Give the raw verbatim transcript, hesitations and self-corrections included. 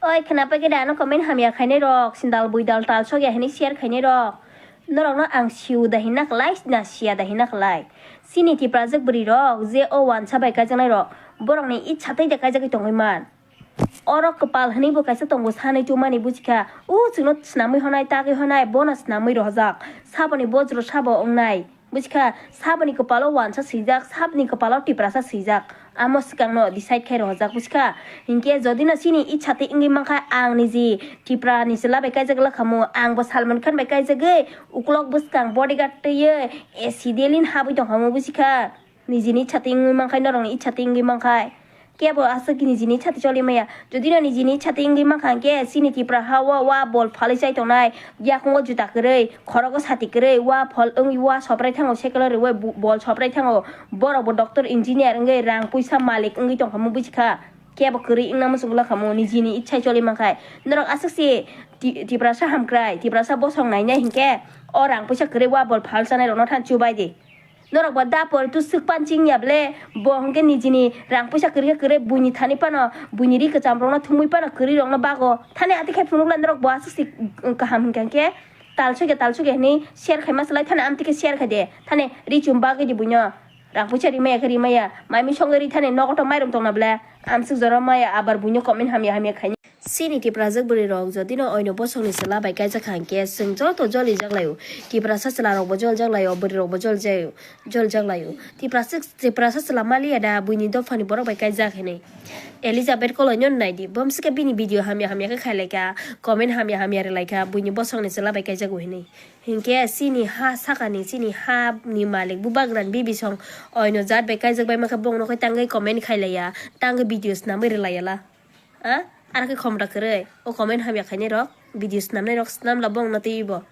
Oi, khwnapai khe da ano comment hamya khainai rok, sindal buidal tal sokya hinwi share khainai rok. Norokno ang siu da hinna khlai, na siya da hinna khlai. Chini Tiprajwk bwrwi rok je o wansa bai kaijaknai rok, borokni itsa tei da kaijagwi tongwi man. Oro kwpal hinwi bo kaisa tongo sanwi chumani buchikha. O chwngno snamwi honai, tagwi honai, bono snamwi rohojak. Saboni bojro sabo wngnai. Buchikha, saboni kwpalo wansa swijak, saboni kwpalo Tiprasa swijak. Amo swkangno decide khai rohojak buchikha. Hinkhe jodi no chini itsa tei wngwi mankha, ang niji Tipra ni chwla bai kaijak lakhamu, ang bo Salman Khan bai kaijagwi uklok bwskang bodyguard twiwi A C Delhi ni habwi tongkhamu buchikha. Nijini itsa tei wngwi mankhai, norokni itsa tei wngwi mankhai. Kebo aswk nijini itsa tei choli maya. Jodi no nijini itsa tei wngwi mankha hinkhe chini Tipra ha o wa bol phalwi chai tongnai, yakungo juta kwrwi, khorogo sati kwrwi, wa phol wngwi wa soprai thango, sekelo rwi bo-, bol soprai thango. Borok bo doctor, engineer wngwi rang puisa malik wngwi tongkhamu buchikha. Kebo kwrwi wngna muchungla khamu, nijini itsa choli mankhai. Norok aswk se Ti-, Tiprasa hamkrai, Tiprasa bosong nainai hinkhe o rang puisa kwrwi wa bol phal chanai rokno than chubai di. Norok bo dapor tu swk pan ching ya ble, bo hwnkhe nijini rang puisa kwrwi khe kwrwi, buini thani phano, buini ri kwcham rokno thumui phano kwrwi rokno bago. Thani ati khe phunukla norok bo aswk se kaham hinkha khe tal sokya tal sokya hinwi share khaima swlai thani amtwi khe share khai de. Thani ri chum bagwi di buino. Rang puisa rimaya khe rimaya. Mai mui songwi ri thani nogo to mairum tongna ble. Amswk jora maya abar buino comment hamya hamya khaini. Chini Tiprajwk bwrwi rok jodi no oino bosongni chwla bai kaijak kha hinkhe chwng joto joli jak laio. Tiprasa chwla rok bo jol jak laio, bwrwi rok bo jol jak, jol jak laio. Tiprasa, Tiprasa chwla maliya da buini dophani borok bai kaijak hinwi. Elizabeth Koloi no nai di. Bom swkhe bini video hamya hamya khe khai lai kha, comment hamya hamya rw lai kha, buini bosongni chwla bai kaijak o hinwi. Hinkhe chini ha sakani, chini ha ni malik bubagrani bibisong oino jat bai kaijak bai mankhe bongno khe tangwi comment khai laiya, tangwi video snamwi rw laiya la. A, aro khe khomra kwrwi, o comment hamya khainai rok, video snamnai rok snam la bongno twiwi bo.